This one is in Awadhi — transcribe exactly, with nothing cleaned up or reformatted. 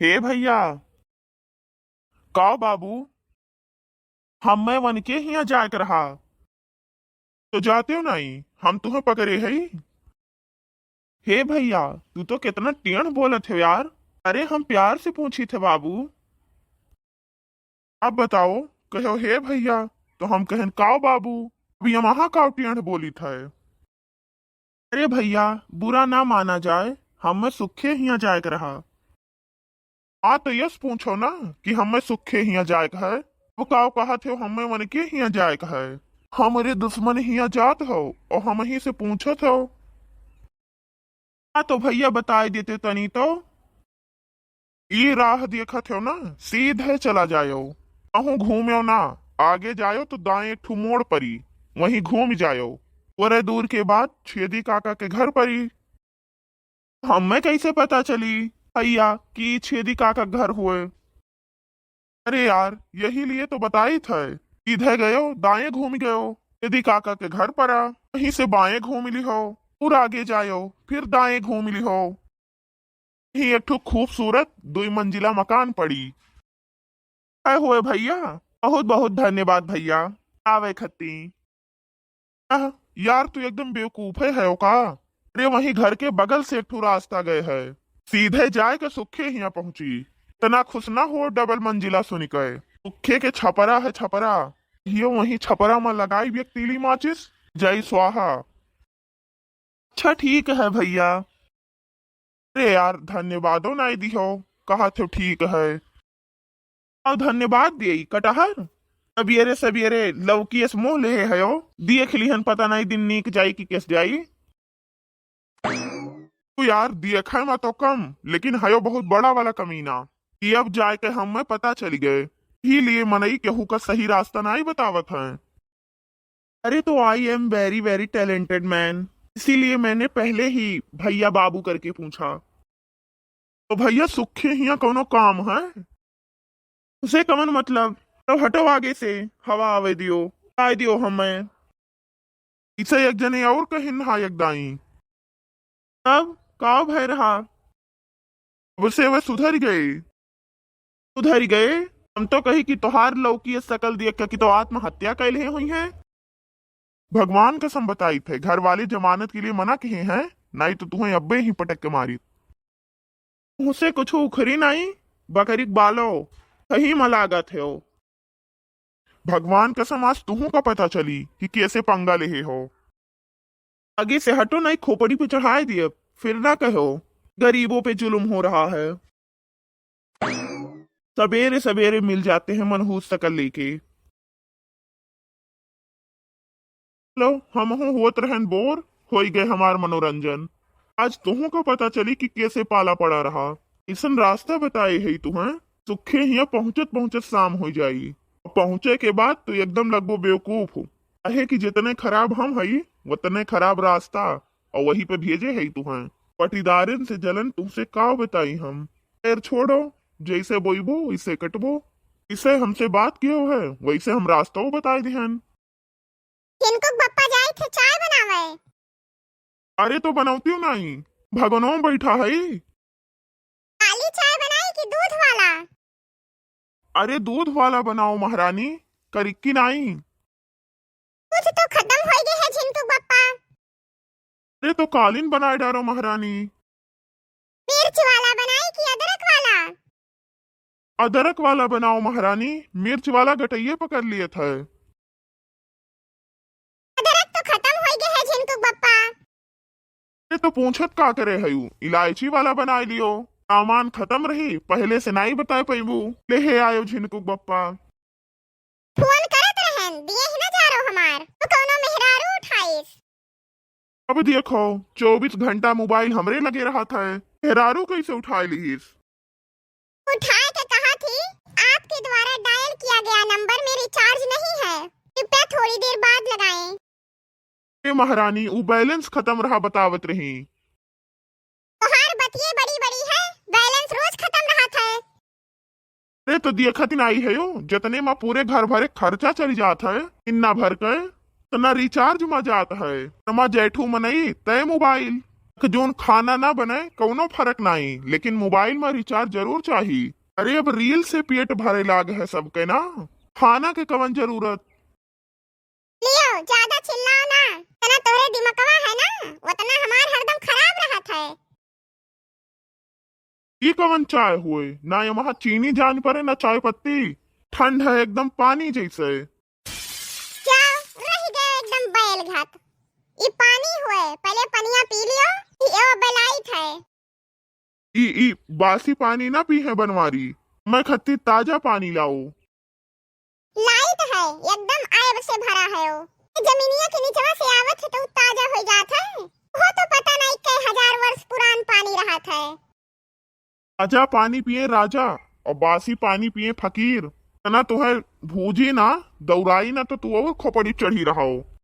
हे भइया, का बाबू, हम्मे वनके हियाँ जाएक रहा, तो जातेउ नाई, हम तुहें पकरे हई। हे भइया, तू तो केतना टेढ़ बोलत हो यार। अरे, हम प्यार से पूछित है बाबू। अब बताओ, कहो हे भइया, तो हम कहेन काव बाबू, अब यमहा काव टेढ़ बोलित है। अरे भइया, बुरा ना माना जाए, हम्मे सुखे हियाँ जाएक रहा। आ तो यस पूछो ना कि हम्मे सुखे हियाँ जाएक है, वो काव कहत हो हम्मे वनके हियाँ जाएक है। हमरे दुश्मन हियाँ जात हो और हमही से पूछत हो। हाँ तो भइया बताए देते तनी तो। ई राह देखत हो ना, सीधे चला जायो, कहूँ घूम्यो ना, आगे जायो तो दाएं एक ठो मोड़ परी, वहीं घूम जायो। थोड़े दूर के बाद छेदी काका के घर परी। हम्मे कैसे पता चली भइया कि ई छेदी काका के घर हुए? अरे यार, यही लिए तो बताइत है, सीधे गयो, दाएं घूम गयो, छेदी काका के घर परा, वहीं से बाएं घूम लिहो, और आगे जायो, फिर दाएं घूम लिहो। वहीं एक ठो खूबसूरत दुई मंजिला मकान पड़ी। है हुए भइया, बहुत बहुत धन्यवाद भइया, आवे खत्ती। आह, यार तू एकदम बेवकूफे है का? अरे वहीं घर के बगल से एक ठो रास्ता गए है, सीधे जाए के सुखे हियाँ पहुँची। इतना खुश ना हो डबल मंजिला सुनि के। सुखे के छपरा है छपरा, यो वहीं छपरा में लगाई भी एक तीली माचिस, जय स्वाहा। अच्छा ठीक है भइया। अरे यार, धन्यवादो नाई दिहो, कहत हो ठीक है। और धन्यवाद दिए कटहर, सबेरे सबेरे लौकी अस मोह लेहे हयो, देख लिहन पता नाई दिन नीक जाई कि केस जाई। तू यार, देखै मा तो कम, लेकिन हयो बहुत बड़ा वाला कमीना। कि अब जाए के हम्मे पता चली गए, ही लिए मनई केहू का सही रास्ता नाई बतावत है। अरे तो I am very very talented man, इसीलिए मैंने पहले ही भइया बाबू करके पूछा। तो भइया सुखे हियाँ कौनो काम है? उसे कवन मतलब? तो हटो आगे से, हवा आवे दियो, आए दियो हमें। इसे एक जने और कहिन हा एक दाई। तब का भय रहा? अब से वह सुधर गए। सुधर गए? हम तो कही कि तोहार लौकी ये शकल देख के कि तो आत्महत्या कर ले हुई है। भगवान कसम बताई थे, घर वाले जमानत के लिए मना किए हैं, नहीं तो तुम्हें अब्बे ही पटक के मारी। मुँह से कुछ उखरी नाई, बकरी के बालो, सही में लागत है ओ। भगवान कसम, आज तुहूँ का पता चली कि कैसे पंगा लेहे हो। आगे से हटो, नाई खोपड़ी पे चढ़ाए दिए, फिर ना कहो, गरीबों पे जुल्म हो रहा है। सबेरे सबेरे मिल जाते हैं मनहूस शकल लेके। लो, हमहू होत रहन बोर, होई गए हमार मनोरंजन। आज तुहूँ का पता चली कि कैसे पाला पड़ा रहा। इसन रास्ता बताए है तुहें, सुखे हियाँ पहुँचत पहुँचत शाम हो जाई। पहुँचे के बाद तू एकदम लगबो बेवकूफ। काहे कि जितने खराब हम हई, उतने खराब रास्ता, और वही पे भेजे है तुहें। पटीदारन से जलन तुमसे का बताई हम। खैर छोड़ो, जैसे बोइबो, वैसे कटबो। इसे हमसे बात कियो है, वैसे हम रास्ता बताए दिहन। झिनकुक बप्पा जाए थे चाय बनावे। अरे तो बनौतियो नाई, भगनो में बैठा है। काली चाय बनाई कि दूध वाला? अरे दूध वाला बनाओ महारानी, करिक्की नाई। दूध तो खत्म हो गए है झिनकुक बप्पा। अरे तो कालीन बनाए डारो महारानी। मिर्च वाला बनाई कि अदरक वाला? अदरक वाला बनाओ महारानी, मिर्च वाला गटइये पकड़ लिए थे। अदरक तो खत्म हो गए है झिनकुक बप्पा। ये तो पूछत का करे हयू, इलायची वाला बनाए लियो। सामान खत्म रही, पहले से नाई बताए पैबू। ले हे आयो झिनकुक बप्पा। फोन करत रहन, दिए ही ना जा रहो हमार, तो कौनो मेहरारू उठाइस। अब देखो, चौबीस घंटा मोबाइल हमरे लगे रहत है, मेहरारू कैसे उठाए लीस? उठाए के कहा थी, आपके द्वारा डायल किया गया नंबर में रिचार्ज नहीं है, कृपया थोड़ी देर बाद लगाएं। ए महारानी, ऊ बैलेंस खत्म रहा बतावत रही। तोहार बतिये बड़ी बड़ी है, बैलेंस रोज खत्म रहत है। अरे तो दिया खतिन आई है यो, जतने मा पूरे घर भरे खर्चा चली जात है, इन्ना भर के, तना रिचार्ज मा जात है, नमा जैठू मनई तय मोबाइल। कि जोन खाना ना बने, कउनो फरक नाई, लेकिन मोबाइल मा रिचार्ज जरूर चाही। अरे, अब रील से पेट भरे लाग है सबके ना, खाना के कवन जरूरत? लियो, ज्यादा चिल्लाओ ना, जितना तोहरे दिमकवा है ना, उतना हमार हरदम खराब रहत है। ई कवन चाय होए? ना एमा चीनी जान परे, ना चाय पत्ती। ठंड है एकदम पानी जैसे। जाओ, रह गए एकदम बैल घात। ई पानी होए, पहले पनिया पी लियो, ई एवा बेलाइत है। ई, ई बासी पानी ना पीहे बनवारी, मैं खत्ती ताजा पानी लाओ। लाइत है, एकदम ऐब से भरा है ओ। जमीनिया के निचवा से आवत है तो ताजा हो जात है। वो तो पता नहीं कई हजार वर्ष पुरान पानी रहत है। ताजा पानी पिए राजा, और बासी पानी पिए फकीर। ना तोहे भूजी ना, दौड़ाई ना तो तू और खोपड़ी चढ़ी रहो।